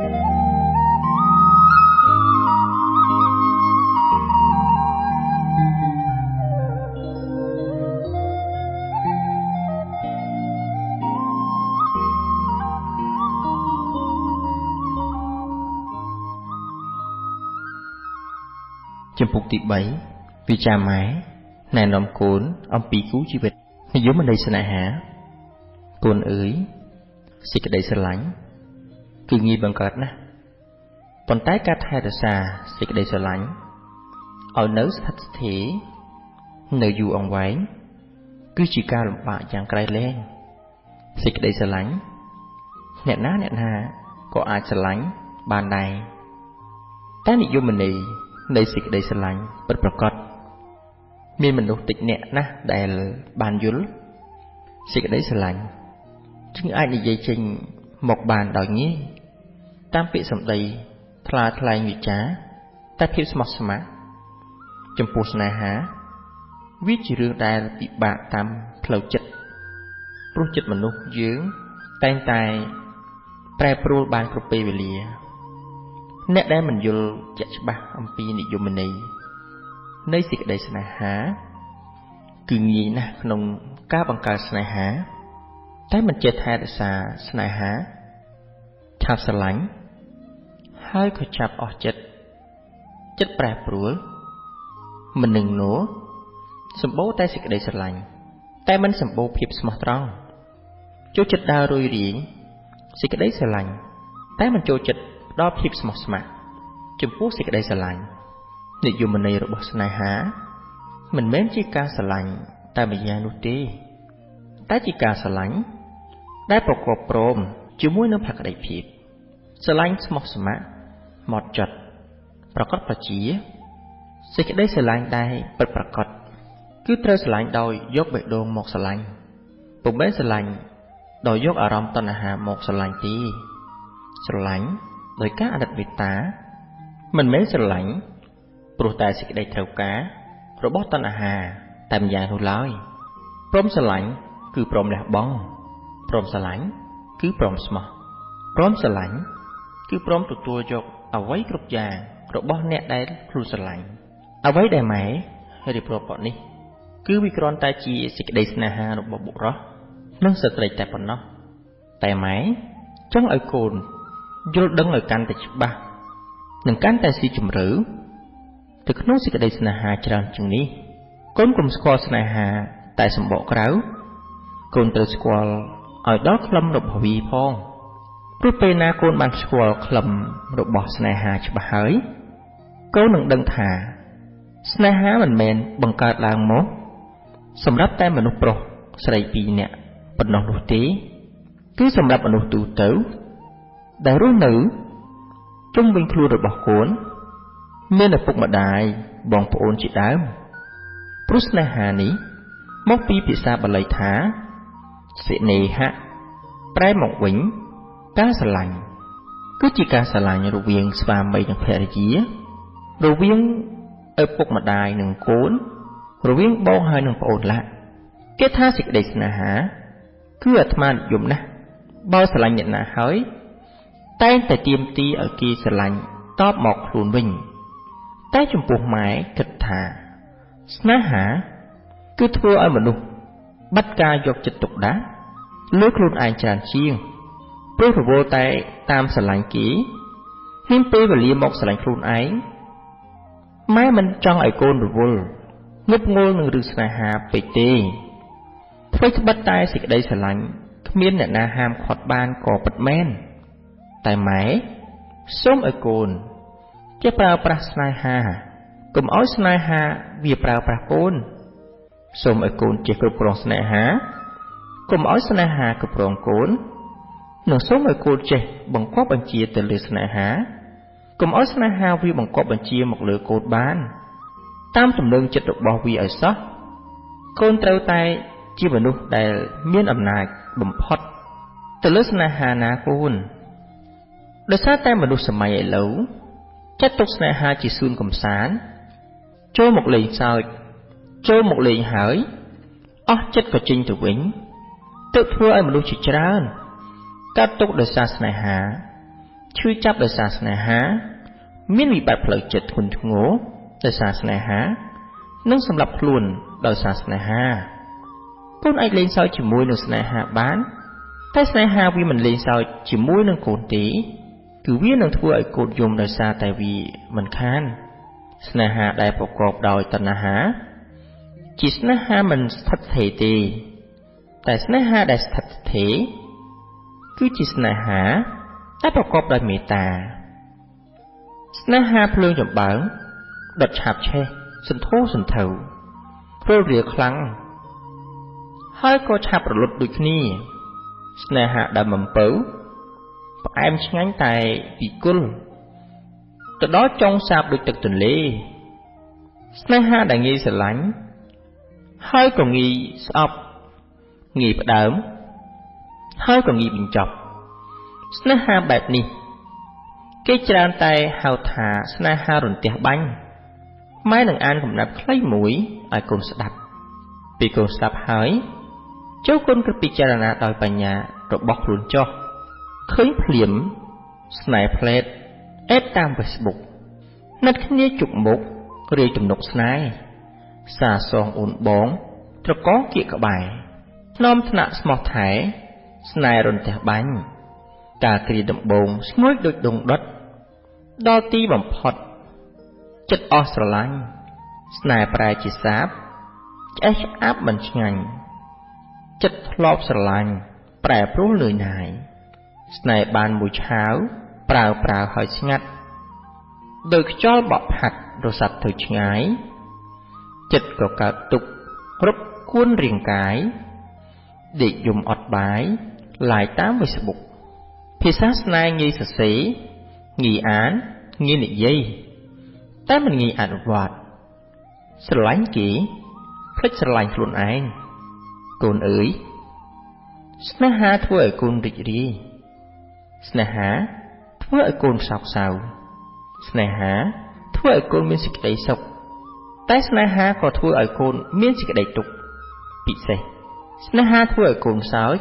ជំពូកទី3 វាចាម៉ែណែនាំកូនអំពីគូជីវិតនិយមន័យស្នេហាកូនអើយសេចក្តីស្រឡាញ់គឺងាយបង្កើតណាស់ប៉ុន្តែការថែរក្សាសេចក្តីស្រឡាញ់ឲ្យនៅស្ថិតស្ថេរនៅយូរអង្វែងគឺជាការលំបាកយ៉ាងក្រៃលែងសេចក្តីស្រឡាញ់អ្នកណាអ្នកណាក៏អាចស្រឡាញ់បានដែរតែនិយមន័យនៃសេចក្តីស្រឡាញ់ពិតប្រាកដមានមនុស្សតិចអ្នកណាស់ដែលបានយល់សេចក្តីស្រឡាញ់จึងអាចនិយាយចេញមកបានដោយងាយតាមពាក្យសម្ដីថ្លាថ្លែងវិចារតែភាពស្មោះស្ម័គ្រចំពោះស្នេហាវាជារឿងដែលពិបាកតាមផ្លូវចិត្តព្រោះចិត្តមនុស្សយើងតែងតែប្រែប្រួលបានគ្រប់ពេលវេលាអ្នកដែលមិនយល់ជាក់ច្បាស់អំពីនិយមន័យនៃសេចក្តីស្នេហាគឺងាយណាស់ក្នុងការបង្កើតស្នេហាតែមិនចេះថែរក្សាស្នេហាឆាប់ស្រឡាញ់ហើយក៏ឆាប់អស់ចិត្តចិត្តប្រែប្រួលមិននឹងនោសម្បូរតែសេចក្តីស្រឡាញ់តែមិនសម្បូរភាពស្មោះត្រង់ចូលចិត្តដើររុយរាយសេចក្តីស្រឡាញ់តែមិនចូលចិត្តផ្ដល់ភាពស្មោះស្ម័គ្រចំពោះសេចក្តីស្រឡាញ់និយមន័យរបស់ស្នេហាមិនមែនជាការស្រឡាញ់តែម្យ៉ាងនោះទេតែជាការស្រឡាញ់ដែលប្រកបព្រមជាមួយនឹងភក្តីភាពស្រឡាញ់ស្មោះស្ម័គ្រម៉ត់ចត់ប្រកបប្រជាសេចក្តីស្រឡាញ់ដែលពិតប្រាកដគឺត្រូវស្រឡាញ់ដោយយកបេះដូងមកស្រឡាញ់ពុំមែនស្រឡាញ់ដោយយកអារម្មណ៍តណ្ហាមកស្រឡាញ់ទេស្រឡាញ់ដោយការអាណិតមេត្តាមិនមែនស្រឡាញ់ព្រោះតែសេចក្តីត្រូវការរបស់តណ្ហាតែម្យ៉ាងនោះឡើយព្រមស្រឡាញ់គឺព្រមលះបង់ព្រមស្រឡាញ់គឺព្រមស្មោះព្រមស្រឡាញ់គឺព្រមទទួលយកអ្វីគ្រប់យ៉ាងរបស់អ្នកដែលខ្លួនស្រឡាញ់អ្វីដែលម៉ែរៀបរាប់នេះគឺវាគ្រាន់តែជាសេចក្តីស្នេហារបស់បុរសនិងស្ត្រីតែប៉ុណ្ណោះតែម៉ែចង់ឲ្យកូនយល់ដឹងឲ្យកាន់តែច្បាស់និងកាន់តែស៊ីជម្រៅទៅក្នុងសេចក្តីស្នេហាច្រើនជាងនេះកូនកុំស្គាល់ស្នេហាតែសម្បកក្រៅកូនត្រូវស្គាល់ឲ្យដល់ខ្លឹមរបស់វាផងព្រោះពេលណាកូនបានស្គាល់ខ្លឹមរបស់ស្នេហាច្បាស់ហើយកូននឹងដឹងថាស្នេហាមិនមែនបង្កើតឡើងមកសម្រាប់តែមនុស្សប្រុសស្រីពីរនាក់ប៉ុណ្ណោះនោះទេគឺសម្រាប់មនុស្សទូទៅដែលរស់នៅជុំវិញខ្លួនរបស់កូនមានឪពុកម្ដាយបងប្អូនជាដើមព្រោះស្នេហានេះមកពីភាសាបាលីថាសិនេហៈប្រែមកវិញការស្រឡាញ់គឺជាការស្រឡាញ់រវាងស្វាមីនិងភរិយារវាងឪពុកម្ដាយនិងកូនរវាងបងហើយនិងប្អូនឡាគេថាសេចក្តីស្នេហាគឺអាត្មានិយមណាស់បើស្រឡាញ់អ្នកណាហើយតែងតែទាមទារឲ្យគេស្រឡាញ់តបមកខ្លួនវិញតែចំពោះម៉ែគិតថាស្នេហាគឺធ្វើឲ្យមនុស្សបាត់ការយកចិត្តទុកដាក់លើខ្លួនឯងច្រើនជាងព្រោះរវល់តែតាមស្រឡាញ់គេមានពេលវេលាមកស្រឡាញ់ខ្លួនឯងម៉ែមិនចង់ឲ្យកូនរវល់ងប់ងល់នឹងរឿងស្នេហាពេកទេអ្វីត្បិតតែសេចក្តីស្រឡាញ់គ្មានអ្នកណាហាមឃាត់បានក៏ពិតមែនតែម៉ែសូមឲ្យកូនចេះប្រើប្រាស់ស្នេហាកុំឲ្យស្នេហាវាប្រើប្រាស់កូនសូមឲ្យកូនចេះគ្រប់គ្រងស្នេហាកុំឲ្យស្នេហាគ្រប់គ្រងកូននិងសូមឲ្យកូនចេះបង្គាប់បញ្ជាទៅលើស្នេហាកុំឲ្យស្នេហាវាបង្គាប់បញ្ជាមកលើកូនបានតាមទំនើងចិត្តរបស់វាឲ្យសោះកូនត្រូវតែជាមនុស្សដែលមានអំណាចបំផុតទៅលើស្នេហាណាកូនដោយសារតែមនុស្សសម័យឥឡូវចាត់ទុកស្នេហាជាសួនកំសាន្តចូលមកលេងសើចចូលមកលេងហើយអស់ចិត្តក៏ចេញទៅវិញទើបធ្វើឲ្យមនុស្សជាច្រើនកាត់ទុកដោយសារស្នេហា ឈឺចាប់ដោយសារស្នេហាមានវិបត្តិផ្លូវចិត្តធ្ងន់ធ្ងរដោយសារស្នេហានិងសម្លាប់ខ្លួនដោយសារស្នេហាកូនអាចលេងសើចជាមួយនឹងស្នេហាបានតែស្នេហាវាមិនលេងសើចជាមួយនឹងកូនទេគឺវានឹងធ្វើឲ្យកូនយំដោយសារតែវាមិនខានស្នេហាដែលប្រកបដោយតណ្ហាជាស្នេហាមិនស្ថិតស្ថេរទេតែស្នេហាដែលស្ថិតស្ថេរគឺជាស្នេហាដែលប្រកបដោយមេត្តាស្នេហាភ្លើងចម្បើងដុតឆាបឆេះសន្ធោសន្ធៅព្រុលរាខ្លាំងហើយក៏ឆាប់រលត់ដូចគ្នាស្នេហាដើមអំពៅផ្អែមឆ្ងាញ់តែពីគល់ទៅដល់ចុងសាបដូចទឹកទន្លេស្នេហាដែលងាយស្រឡាញ់ហើយក៏ងាយស្អប់ងាយផ្ដើមហើយក៏ងាយបញ្ចប់ស្នេហាបែបនេះគេច្រើនតែហៅថាស្នេហារន្ទះបាញ់ម៉ែនឹងអានកំណាព្យខ្លីមួយឲ្យកូនស្ដាប់ពេលកូនស្ដាប់ហើយចូលកូនគិតពិចារណាដោយបញ្ញារបស់ខ្លួនចុះឃើញភ្លាមស្នេហ៍ផ្លែតអេតតាម Facebook ណាត់គ្នាជុកមុខរាយទំនុកស្នេហ៍សាសងអូនបងត្រកងគៀកក្បែរនាំថ្នាក់ស្មោះថែស្នេហ៍រន្ទះបាញ់កាលគ្រាដំបងស្ងួយដូចដងដុតដល់ទីបំផុតចិត្តអស់ស្រឡាញ់ស្នេហ៍ប្រែជាសាបឆ្អេះឆ្អាបមិនឆ្ងាញ់ចិត្តធ្លាប់ស្រឡាញ់ប្រែប្រួលនឿយណាយស្នេហ៍បានមួយឆាវប្រើប្រើហើយស្ងាត់ដោយខ្យល់បក់ផាត់រសាត់ទៅឆ្ងាយចិត្តក៏កើតទុក្ខរົບគួនរាងកាយដេកយំអត់បាយឡាយតាម Facebook ភាសាស្នេហ៍ងាយសរសេរងាយអានងាយនិយាយតែមិនងាយអនុវត្តស្រឡាញ់គេភ្លេចស្រឡាញ់ខ្លួនឯងកូនអើយស្នេហាធ្វើឲ្យកូនរីករាយស្នេហាធ្វើឲ្យកូនសោកសៅស្នេហាធ្វើឲ្យកូនមានសេចក្តីសុខតែស្នេហាក៏ធ្វើឲ្យកូនមានសេចក្តីទុក្ខពិសេសស្នេហាធ្វើឲ្យកូនសើច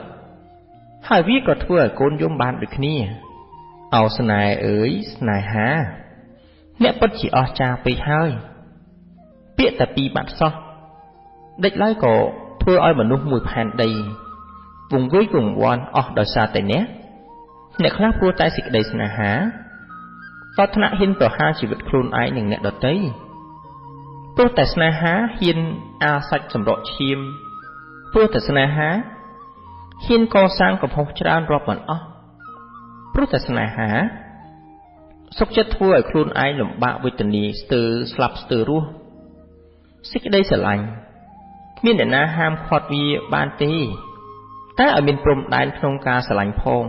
ហើយវាក៏ធ្វើឲ្យកូនយំបានដូចគ្នាអោស្នេហ៍អើយស្នេហាអ្នកពិតជាអស្ចារ្យពេកហើយពាក្យតែពីរបាត់សោះដេចឡើយក៏ធ្វើឲ្យមនុស្សមួយផែនដីវង្វេងវង្វាន់អស់ដោយសារតែអ្នកអ្នកខ្លះព្រោះតែសេចក្តីស្នេហាដល់ថ្នាក់ហ៊ានប្រហារជីវិតខ្លួនឯងនិងអ្នកដទៃព្រោះតែស្នេហាហ៊ានអាសាច់សម្រក់ឈាមព្រោះតែស្នេហាហ៊ានកសាងកំហុសច្រើនរាប់មិនអស់ព្រោះតែស្នេហាសុខចិត្តធ្វើឲ្យខ្លួនឯងលំបាកវេទនាស្ទើរស្លាប់ស្ទើររស់សេចក្តីស្រឡាញ់គ្មានអ្នកណាហាមឃាត់វាបានទេតែឲ្យមានព្រំដែនក្នុងការស្រឡាញ់ផង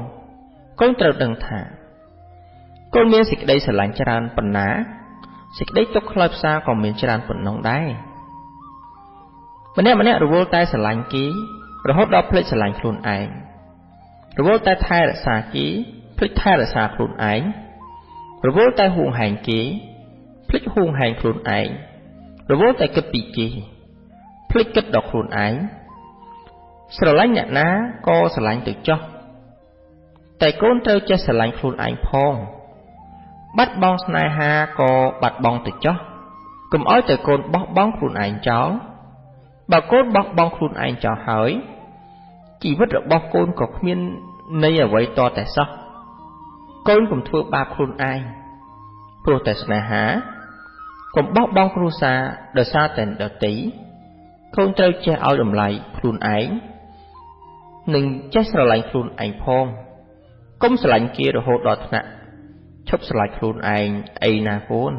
កូនត្រូវដឹងថាកូនមានសេចក្តីស្រឡាញ់ច្រើនប៉ុណ្ណាសេចក្តីទុក្ខខ្លោចផ្សាក៏មានច្រើនប៉ុណ្ណឹងដែរម្នាក់ម្នាក់រវល់តែស្រឡាញ់គេរហូតដល់ភ្លេចស្រឡាញ់ខ្លួនឯងរវល់តែថែរក្សាគេភ្លេចថែរក្សាខ្លួនឯងរវល់តែហួងហែងគេភ្លេចហួងហែងខ្លួនឯងរវល់តែគិតពីគេភ្លេចគិតដល់ខ្លួនឯងស្រឡាញ់អ្នកណាក៏ស្រឡាញ់ទៅចុះតែកូនត្រូវចេះស្រឡាញ់ខ្លួនឯងផងបាត់បង់ស្នេហាក៏បាត់បង់ទៅចុះកុំឲ្យតែកូនបោះបង់ខ្លួនឯងចោលបើកូនបោះបង់ខ្លួនឯងចោលហើយជីវិតរបស់កូនក៏គ្មានន័យអ្វីតតែសោះកូនកុំធ្វើបាបខ្លួនឯងព្រោះតែស្នេហាកុំបោះបង់គ្រួសារដោយសារតែដទៃកូនត្រូវចេះឲ្យតម្លៃខ្លួនឯងនិងចេះស្រឡាញ់ខ្លួនឯងផងកុំស្រឡាញ់គេរហូតដល់ថ្នាក់ឈប់ស្រឡាញ់ខ្លួនឯងអីណាកូន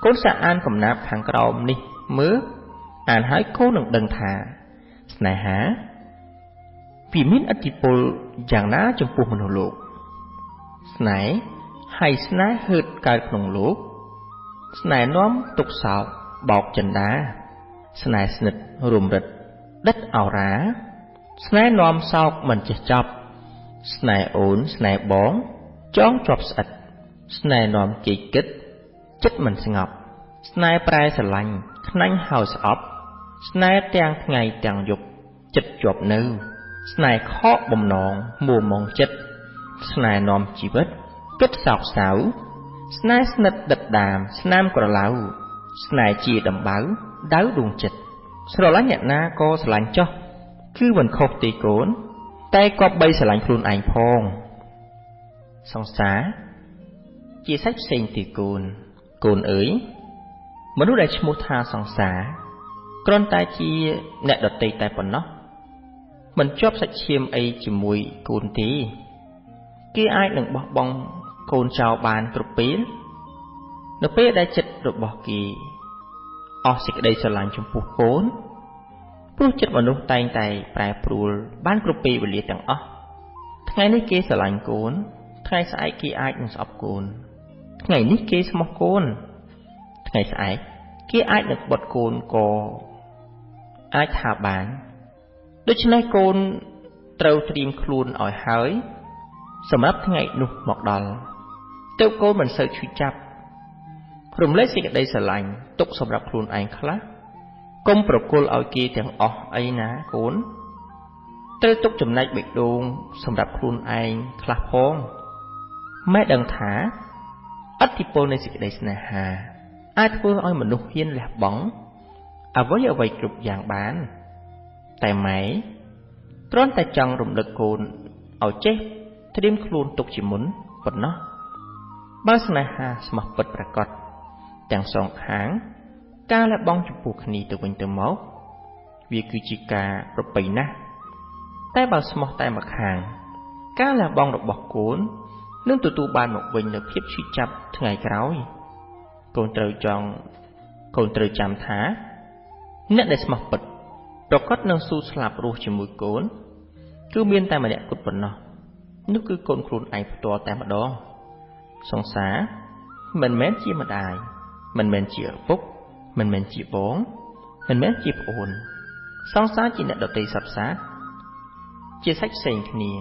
កូនសាកអានកំណាព្យខាងក្រោមនេះមើលអានហើយកូននឹងដឹងថាស្នេហាវាមានឥទ្ធិពលយ៉ាងណាចំពោះមនុស្សលោកស្នេហ៍ហើយស្នេហ៍ហឺតកើតក្នុងលោកស្នេហ៍នាំទុកសោកបោកចិន្តាស្នេហ៍ស្និទ្ធរុំរិទ្ធដិតអោរាស្នេហ៍នាំសោកមិនចេះចប់ស្នេហ៍អូនស្នេហ៍បងចងជាប់ស្អិតស្នេហ៍នាំគេគិតចិត្តមិនស្ងប់ស្នេហ៍ប្រែស្រឡាញ់ខ្នាញ់ហើយស្អប់ស្នេហ៍ទាំងថ្ងៃទាំងយប់ចិត្តជាប់នៅស្នេហ៍ខកបំណងមួមងចិត្តស្នេហ៍នាំជីវិត គិតសោកសៅស្នេហ៍ស្និទ្ធដិតដាមស្នាមក្រឡៅស្នេហ៍ជាដំបៅដៅដួងចិត្តស្រឡាញ់អ្នកណាក៏ស្រឡាញ់ចុះគឺមិនខុសទេកូនតែគប្បីស្រឡាញ់ខ្លួនឯងផងសង្សារជាសាច់ផ្សេងទេកូនកូនអើយមនុស្សដែលឈ្មោះថាសង្សារគ្រាន់តែជាអ្នកដទៃតែប៉ុណ្ណោះមិនជាប់សាច់ឈាមអីជាមួយកូនទេគេអាចនឹងបោះបង់កូនចោលបានគ្រប់ពេលនៅពេលដែលចិត្តរបស់គេអស់សេចក្តីស្រឡាញ់ចំពោះកូនព្រោះចិត្តមនុស្សតែងតែប្រែប្រួលបានគ្រប់ពេលវេលាទាំងអស់ថ្ងៃនេះគេស្រឡាញ់កូនថ្ងៃស្អែកគេអាចនឹងស្អប់កូនថ្ងៃនេះគេស្មោះកូនថ្ងៃស្អែកគេអាចនឹងក្បត់កូនក៏អាចថាបានដូច្នេះកូនត្រូវត្រៀមខ្លួនឲ្យហើយសម្រាប់ថ្ងៃនោះមកដល់ទើបកូនមិនសូវឈឺចាប់រំលែកសេចក្តីស្រឡាញ់ទុកសម្រាប់ខ្លួនឯងខ្លះកុំប្រគល់ឲ្យគេទាំងអស់អីណាកូនត្រូវទុកចំណែកបេះដូងសម្រាប់ខ្លួនឯងខ្លះផងម៉ែដឹងថាឥទ្ធិពលនៃសេចក្តីស្នេហាអាចធ្វើឲ្យមនុស្សហ៊ានលះបង់អ្វីអ្វីគ្រប់យ៉ាងបានតែម៉ែគ្រាន់តែចង់រំលឹកកូនឲ្យចេះត្រៀមខ្លួនទុកជាមុនប៉ុណ្ណោះបើស្នេហាស្មោះពិតប្រាកដទាំងសងខាងការលះបង់ចំពោះគ្នាទៅវិញទៅមកវាគឺជាការប្រពៃណាស់តែបើស្មោះតែម្ខាងការលះបង់របស់កូននឹងទទួលបានមកវិញនូវភាពឈឺចាប់ថ្ងៃក្រោយកូនត្រូវចាំថាអ្នកដែលស្មោះពិតប្រកបនឹងស៊ូស្លាប់រស់ជាមួយកូនគឺមានតែម្នាក់គត់ប៉ុណ្ណោះនោះគឺកូនខ្លួនឯងផ្ទាល់តែម្ដងសង្សារមិនមែនជាម្ដាយមិនមែនជាឪពុកមិនមែនជាបងមិនមែនជាប្អូនសង្សារជាអ្នកដទៃសត្វសាជាសាច់ផ្សេងគ្នា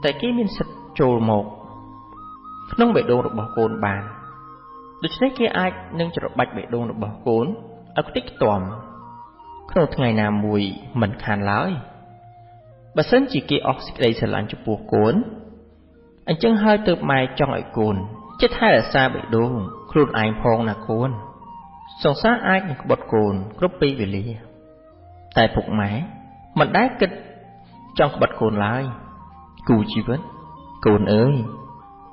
តែគេមានសិទ្ធិចូលមកក្នុងបេះដូងរបស់កូនបានដូច្នេះគេអាចនឹងច្របាច់បេះដូងរបស់កូនឲ្យខ្ទេចខ្ទាំក្នុងថ្ងៃណាមួយមិនខានឡើយបើសិនជាគេអស់សេចក្តីស្រឡាញ់ចំពោះកូនអញ្ចឹងហើយទើបម៉ែចង់ឲ្យកូនចិត្តថែរក្សាបេះដូងខ្លួនឯងផងណាកូនសង្សារអាចនឹងក្បត់កូនគ្រប់ពេលវេលាតែពុកម៉ែមិនដែលគិតចង់ក្បត់កូនឡើយគូជីវិតកូនអើយ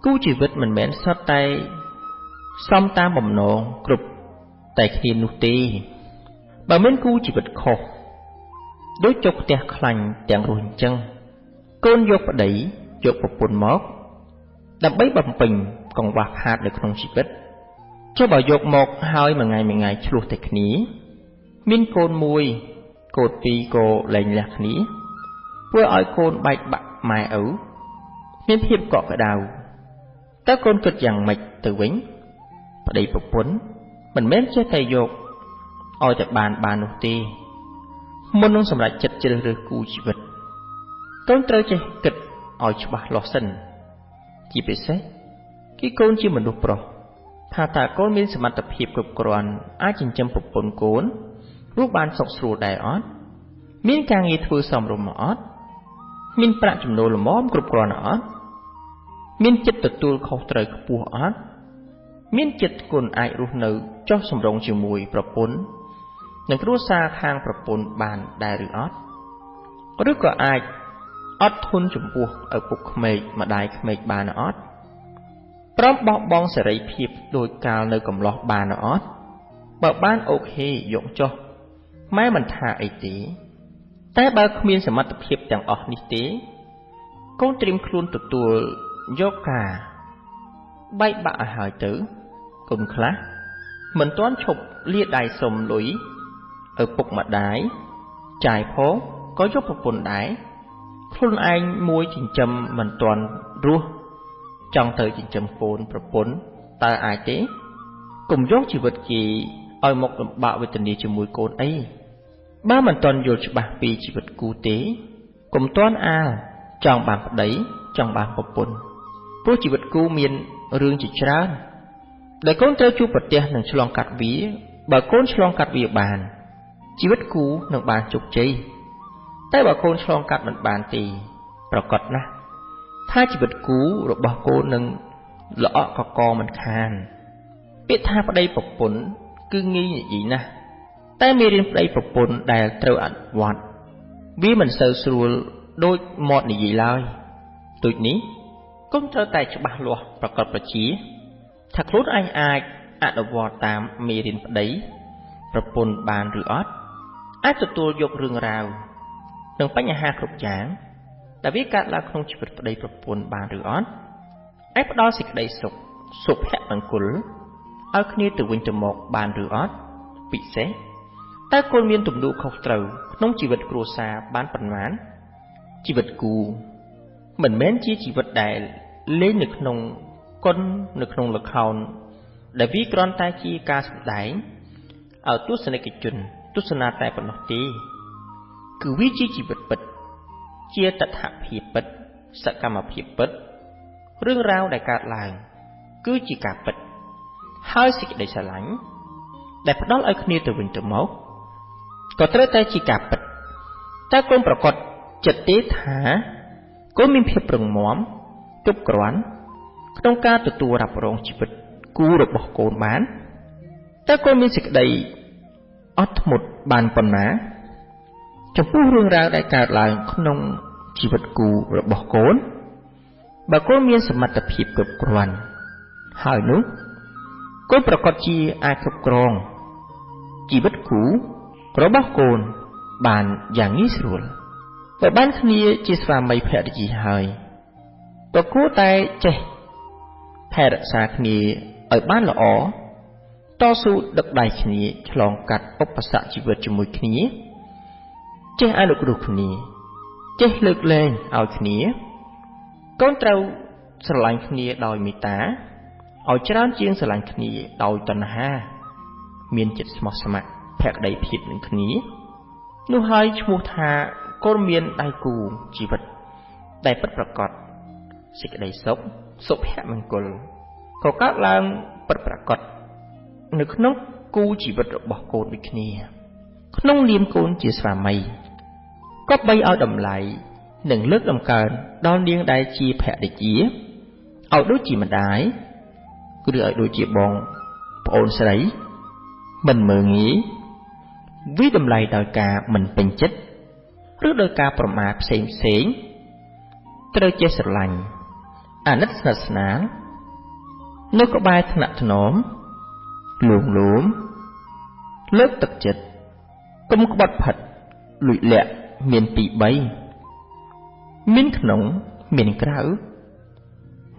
គូជីវិតមិនមែនសុទ្ធតែសមតាមបំណងគ្រប់តែគ្នានោះទេបើមានគូជីវិតខុសដូចចុកផ្ទះខ្លាញ់ទាំងរស់អញ្ចឹងកូនយកប្តីយកប្រពន្ធមកដើម្បីបំពេញកង្វះខាតនៅក្នុងជីវិតចុះបើយកមកហើយមួយថ្ងៃមួយថ្ងៃឆ្លោះតែគ្នាមានកូនមួយកូនពីរក៏លែងលះគ្នាធ្វើឲ្យកូនបែកបាក់ម៉ែឪមានភាពកក់ក្ដៅតើកូនគិតយ៉ាងម៉េចទៅវិញប្តីប្រពន្ធមិនមែនចេះតែយកឲ្យតែបាននោះទេមុននឹងសម្រេចចិត្តជ្រើសរើសគូជីវិតកូនត្រូវចេះគិតឲ្យច្បាស់លាស់សិនជាពិសេសគឺកូនជាមនុស្សប្រុសថាតើកូនមានសមត្ថភាពគ្រប់គ្រាន់អាចចិញ្ចឹមប្រពន្ធកូនរស់បានសុខស្រួលដែរអត់មានការងារធ្វើសមរម្យអត់មានប្រាក់ចំណូលល្មមគ្រប់គ្រាន់អត់មានចិត្តទទួលខុសត្រូវខ្ពស់អត់មានចិត្តគុណអាចរស់នៅចុះសម្រុងជាមួយប្រពន្ធនិងគ្រួសារខាងប្រពន្ធបានដែរឬអត់ឬក៏អាចអត់ធន់ចំពោះឪពុកក្មេកម្ដាយក្មេកបានអត់ព្រមបោះបង់សេរីភាពដោយកាលនៅកំឡោះបានអត់បើបានអូខេយកចុះម៉ែមិនថាអីទេតែបើគ្មានសមត្ថភាពទាំងអស់នេះទេកូនត្រៀមខ្លួនទទួលយកការបែកបាក់ឲ្យហើយទៅកូនខ្លះមិនទាន់ឈប់លាដៃសុំលុយឪពុកម្ដាយចាយផងក៏យកប្រពន្ធដែរខ្លួនឯងមួយចិញ្ចឹមមិនទាន់រស់ចង់ទៅចិញ្ចឹមកូនប្រពន្ធតើអាចទេកុំយកជីវិតគេឲ្យមកលំបាកវេទនាជាមួយកូនអីបើមិនទាន់យល់ច្បាស់ពីជីវិតគូទេកុំទាន់អាលចង់បានប្តីចង់បានប្រពន្ធព្រោះជីវិតគូមានរឿងជាច្រើនដែលកូនត្រូវជួបប្រទះនិងឆ្លងកាត់វាបើកូនឆ្លងកាត់វាបានជីវិតគូនឹងបានជោគជ័យតែបើកូនឆ្លងកាត់មិនបានទេប្រកាសណាស់ថាជីវិតគូរបស់កូននឹង ល្អក់កកមិនខានពាក្យថាប្តីប្រពន្ធគឺងាយនិយាយណាស់តែមេរៀនប្តីប្រពន្ធដែលត្រូវអនុវត្តវាមិនសូវស្រួលដូចមាត់និយាយឡើយដូចនេះកុំត្រូវតែច្បាស់លាស់ប្រកបប្រជាថាខ្លួនឯងអាចអនុវត្តតាមមេរៀនប្តីប្រពន្ធបានឬអត់អាចទទួលយករឿងរ៉ាវនិងបញ្ហាគ្រប់យ៉ាងដែលវាកើតឡើងក្នុងជីវិតប្តីប្រពន្ធបានឬអត់អាចផ្ដល់សេចក្តីសុខសុភមង្គលឲ្យគ្នាទៅវិញទៅមកបានឬអត់ពិសេសតើកូនមានទំនួលខុសត្រូវក្នុងជីវិតគ្រួសារបានប៉ុន្មានជីវិតគូមិនមែនជាជីវិតដែលលេងនៅក្នុងកុននៅក្នុងល្ខោនដែលវាគ្រាន់តែជាការសម្ដែងឲ្យទស្សនិកជនទស្សនាតែប៉ុណ្ណោះទេគឺវាជាជីវិតពិតជាតថភាពពិតសកម្មភាពពិតរឿងរ៉ាវដែលកើតឡើងគឺជាការពិតហើយសេចក្តីស្រឡាញ់ដែលផ្ដល់ឲ្យគ្នាទៅវិញទៅមកក៏ត្រូវតែជាការពិតតែកូនប្រកបចិត្តទេថាកូនមានភាពរឹងមាំគ្រប់គ្រាន់ក្នុងការទទួលរ៉ាប់រងជីវិតគូរបស់កូនបានតើកូនមានសេចក្តីអត់ធ្មត់បានប៉ុណ្ណាចំពោះរឿងរ៉ាវដែលកើតឡើងក្នុងជីវិតគូរបស់កូនបើកូនមានសមត្ថភាពគ្រប់គ្រាន់ហើយនោះកូនប្រកាសជាអាចគ្រប់គ្រងជីវិតគូរបស់កូនបានយ៉ាងងាយស្រួលបើបានគ្នាជាស្វាមីភរិយាហើយក៏គួរតែចេះថែរក្សាគ្នាឲ្យបានល្អតស៊ូដឹកដៃគ្នាឆ្លងកាត់ឧបសគ្គជីវិតជាមួយគ្នាចេះអនុគ្រោះគ្នាចេះលើកលែងឲ្យគ្នាកូនត្រូវស្រឡាញ់គ្នាដោយមេត្តាឲ្យច្រើនជាងស្រឡាញ់គ្នាដោយតណ្ហាមានចិត្តស្មោះស្ម័គ្រភក្តីភាពនឹងគ្នានោះហើយឈ្មោះថាកូនមានដៃគូជីវិតដែលពិតប្រាកដសេចក្តីសុខសុភមង្គលក៏កើតឡើងពិតប្រាកដនៅក្នុងគូជីវិតរបស់កូនដូចគ្នាក្នុងនាមកូនជាស្វាមីក៏បីឲ្យតម្លៃនិងលើកតម្កើងដល់នាងដែលជាភរិយាឲ្យដូចជាម្ដាយឬឲ្យដូចជាបងប្អូនស្រីមិនមើលងាយវាតម្លៃដោយការមិនពេញចិត្តឬដោយការប្រមាថផ្សេងផ្សេងត្រូវចេះស្រឡាញ់អាណិតស្និទ្ធស្នាលនៅក្បែរថ្នាក់ថ្នមលួងលោមលើកទឹកចិត្តកុំក្បត់ផិតលួចលាក់មានពីរបីមានក្នុងមានក្រៅ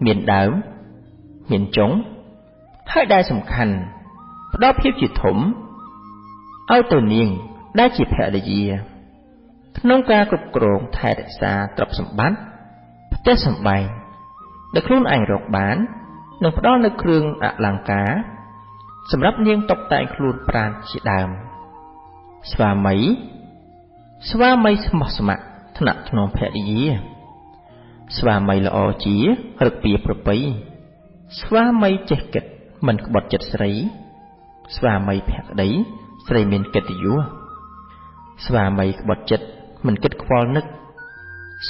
មានដើមមានចុងហើយដែលសំខាន់ផ្ដល់ភាពជាធំឲ្យទៅនាងដែលជាភរិយាក្នុងការគ្រប់គ្រងថែរក្សាទ្រព្យសម្បត្តិផ្ទះសម្បែងដែលខ្លួនឯងរកបាននិងផ្ដល់នូវគ្រឿងអលង្ការសម្រាប់នាងតុបតែងខ្លួនប្រាណជាដើមស្វាមីស្វាមីស្មោះស្ម័គ្រថ្នាក់ថ្នមភរិយាស្វាមីល្អជារឹកពីប្រពៃស្វាមីចេះគិតមិនក្បត់ចិត្តស្រីស្វាមីភក្តីស្រីមានកិត្តិយសស្វាមីក្បត់ចិត្តមិនគិតខ្វល់នឹក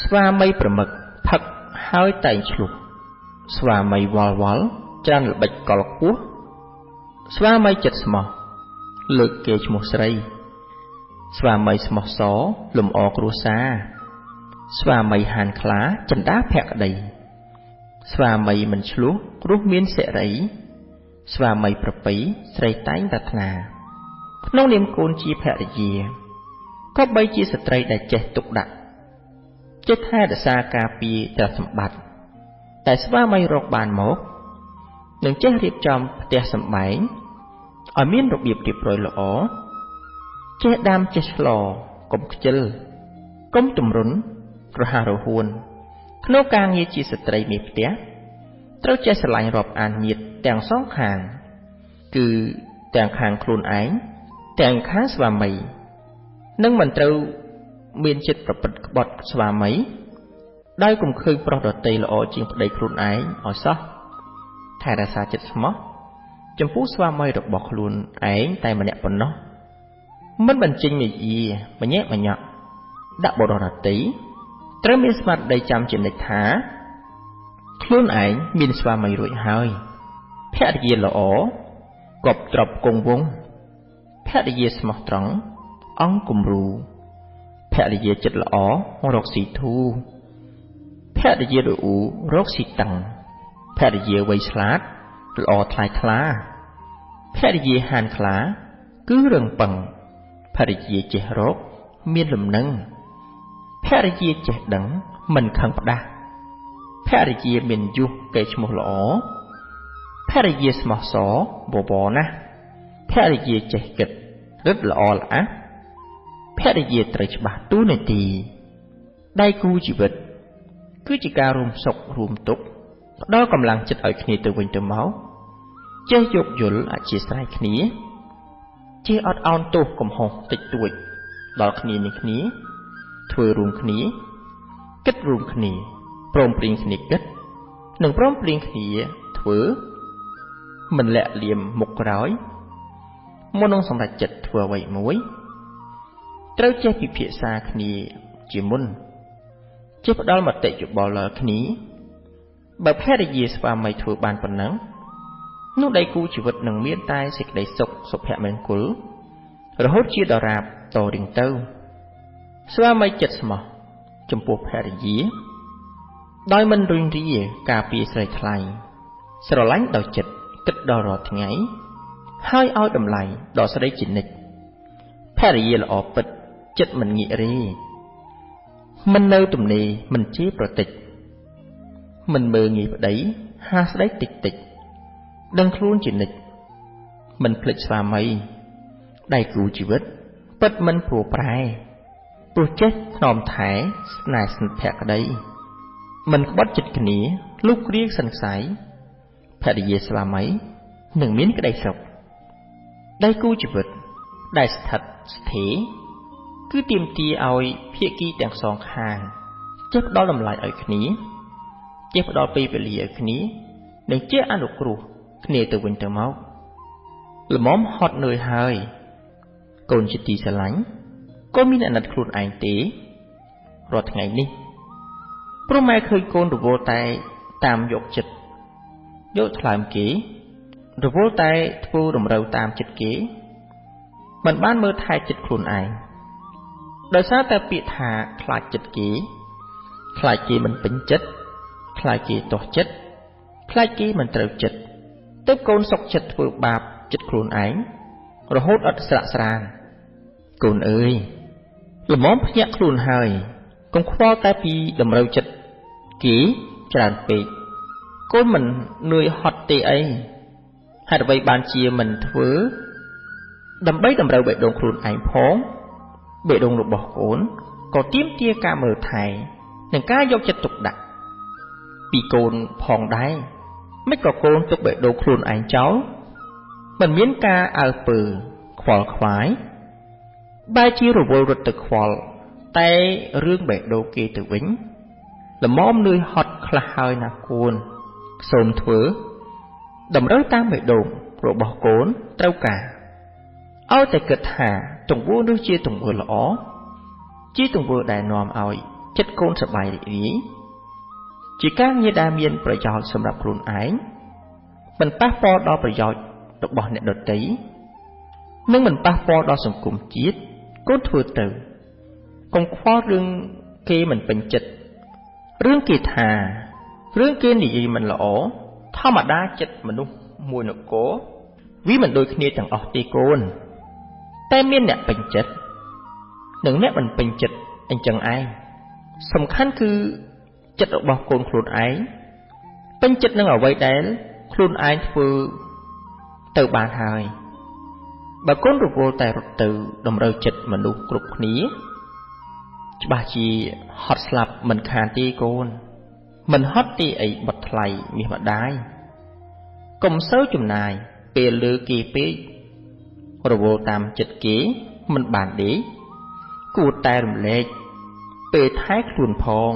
ស្វាមីប្រមឹកផឹកហើយតែងឆ្លុះស្វាមីវល់វល់ច្រើនល្បិចកលខ្ពស់ស្វាមីចិត្តស្មោះលើកគេឈ្មោះស្រីស្វាមីស្មោះសរលំអគ្រួសារស្វាមីហានខ្លាចិន្តាភក្តីស្វាមីមិនឆ្លោះព្រោះមានសិរីស្វាមីប្រពៃស្រីតែងប្រាថ្នាក្នុងនាមកូនជាភរិយាក៏បីជាស្ត្រីដែលចេះទុកដាក់ចេះថែរក្សាការពារទ្រព្យសម្បត្តិតែស្វាមីរកបានមកនិងចេះរៀបចំផ្ទះសម្បែងឲ្យមានរបៀបរៀបរយល្អចេះដាំចេះឆ្លកុំខ្ជិលកុំទម្រុនរហ័សរហួនក្នុងការងារជាស្ត្រីមេផ្ទះត្រូវចេះស្រឡាញ់រាប់អានញាតិទាំងសងខាងគឺទាំងខាងខ្លួនឯងទាំងខាងស្វាមីនិងមិនត្រូវមានចិត្តប្រព្រឹត្តក្បត់ស្វាមីដោយកុំឃើញប្រុសដទៃល្អជាងប្តីខ្លួនឯងឲ្យសោះថែរក្សាចិត្តស្មោះចំពោះស្វាមីរបស់ខ្លួនឯងតែម្នាក់ប៉ុណ្ណោះមិនបញ្ចេញមាយាមញាក់មញាក់ដាក់បុរសដទៃត្រូវមានស្មារតីចាំជានិច្ចថា ខ្លួនឯងមានស្វាមីរួចហើយភរិយាល្អគប់ទ្របគង់វង្សភរិយាស្មោះត្រង់អង្គគំរូភរិយាចិត្តល្អរកស៊ីធូភរិយារអ៊ូរកស៊ីតឹងភរិយាវៃឆ្លាតល្អថ្លៃថ្លាភរិយាហានខ្លាគឺរឹងប៉ឹងភរិយាចេះរកមានលំនឹងភរិយាចេះដឹងមិនខឹងផ្ដាស់ភរិយាមានយុះកេរ្តិ៍ឈ្មោះល្អភរិយាស្មោះសរបវរណាស់ភរិយាចេះគិតរឹតល្អល្អះភរិយាត្រូវច្បាស់ទូនាទីដៃគូជីវិតគឺជាការរួមសុខរួមទុក្ខផ្ដល់កម្លាំងចិត្តឲ្យគ្នាទៅវិញទៅមកចេះយោគយល់អធ្យាស្រ័យគ្នាចេះអត់ឱនទោសកំហុសតិចតួចដល់គ្នានឹងគ្នាធ្វើរួមគ្នាគិតរួមគ្នាព្រមព្រៀងគ្នាគិតនិងព្រមព្រៀងគ្នាធ្វើមិនលាក់លៀមមុខក្រោយមុននឹងសម្រេចចិត្តធ្វើអ្វីមួយត្រូវចេះពិភាក្សាគ្នាជាមុនចេះផ្ដល់មតិយោបល់ដល់គ្នាបើភរិយាស្វាមីធ្វើបានប៉ុណ្ណឹងនោះដៃគូជីវិតនឹងមានតែសេចក្តីសុខសុភមង្គលរហូតជាដរាបតរៀងទៅស្វាមីចិត្តស្មោះចំពោះភរិយាដោយមិនរុញរាការពារស្រីថ្លៃស្រឡាញ់ដោយចិត្តគិតដល់រាល់ថ្ងៃហើយឲ្យតម្លៃដល់ស្រីជានិច្ចភរិយាល្អពិតចិត្តមិនងាករេមិននៅទំនេរមិនជេរប្រតិចមិនមើលងាយប្តីហាស្ដីតិចតិចដឹងខ្លួនជានិច្ចមិនភ្លេចស្វាមីដៃគូជីវិតពិតមិនព្រោះប្រែព្រោះចេះថ្នមថែស្នេហ៍ស្និទ្ធភក្តីមិនក្បត់ចិត្តគ្នាលុះគ្រៀងសង្ស័យភរិយាស្វាមីនឹងមានក្តីសុខដៃគូជីវិតដែលស្ថិតស្ថេរគឺទាមទារឲ្យភាគីទាំងសងខាងចេះផ្ដល់តម្លៃឲ្យគ្នាចេះផ្ដល់ពេលវេលាឲ្យគ្នានិងចេះអនុគ្រោះគ្នាទៅវិញទៅមកល្មមហត់នឿយហើយកូនជាទីស្រឡាញ់កូនមានអាណិតខ្លួនឯងទេរាល់ថ្ងៃនេះព្រោះម៉ែឃើញកូនរវល់តែតាមយកចិត្តយកថ្លើមគេរវល់តែធ្វើតម្រូវតាមចិត្តគេមិនបានមើលថែចិត្តខ្លួនឯងដោយសារតែពាក្យថាខ្លាចចិត្តគេខ្លាចគេមិនពេញចិត្តខ្លាចគេទាស់ចិត្តខ្លាចគេមិនត្រូវចិត្តទើបកូនសុកចិត្តធ្វើបាបចិត្តខ្លួនឯងរហូតឥតស្រាកស្រានកូនអើយល្មមភ្ញាក់ខ្លួនហើយកុំខ្វល់តែពីតម្រូវចិត្តគេច្រើនពេកកូនមិននឿយហត់ទេអីហេតុអ្វីបានជាមិនធ្វើដើម្បីតម្រូវបេះដូងខ្លួនឯងផងបេះដូងរបស់កូនក៏ទាមទារការមើលថែនិងការយកចិត្តទុកដាក់ពីកូនផងដែរមិនក៏កូនទុកបេះដូងខ្លួនឯងចោលមិនមានការអើពើខ្វល់ខ្វាយបែរជារវល់រត់ទៅខ្វល់តែរឿងបេះដូងគេទៅវិញល្មមនឿយហត់ខ្លះហើយណាកូនសូមធ្វើតម្រូវតាមបេះដូងរបស់កូនត្រូវការឲ្យតែគិតថាទង្វើនោះជាទង្វើល្អជាទង្វើដែលនាំឲ្យចិត្តកូនសប្បាយរីករាយជាការងារដែលមានប្រយោជន៍សម្រាប់ខ្លួនឯងមិនប៉ះពាល់ដល់ប្រយោជន៍របស់អ្នកដទៃនិងមិនប៉ះពាល់ដល់សង្គមជាតិកូនធ្វើទៅកុំខ្វល់រឿងគេមិនពេញចិត្តរឿងគេថារឿងគេនិយាយមិនល្អធម្មតាចិត្តមនុស្សមួយនគរវាមិនដូចគ្នាទាំងអស់ទេកូនតែមានអ្នកពេញចិត្តនិងអ្នកមិនពេញចិត្តអញ្ចឹងឯងសំខាន់គឺចិត្តរបស់កូនខ្លួនឯងពេញចិត្តនឹងអ្វីដែលខ្លួនឯងធ្វើទៅបានហើយបើកូនរវល់តែរត់ទៅតម្រូវចិត្តមនុស្សគ្រប់គ្នាច្បាស់ជាហត់ស្លាប់មិនខានទេកូនមិនហត់ទេអីបត់ថ្លៃមាសម្ដាយកុំសូវចំណាយពេលលើគេពេករវល់តាមចិត្តគេមិនបានទេគួរតែរំលែកពេលថែខ្លួនផង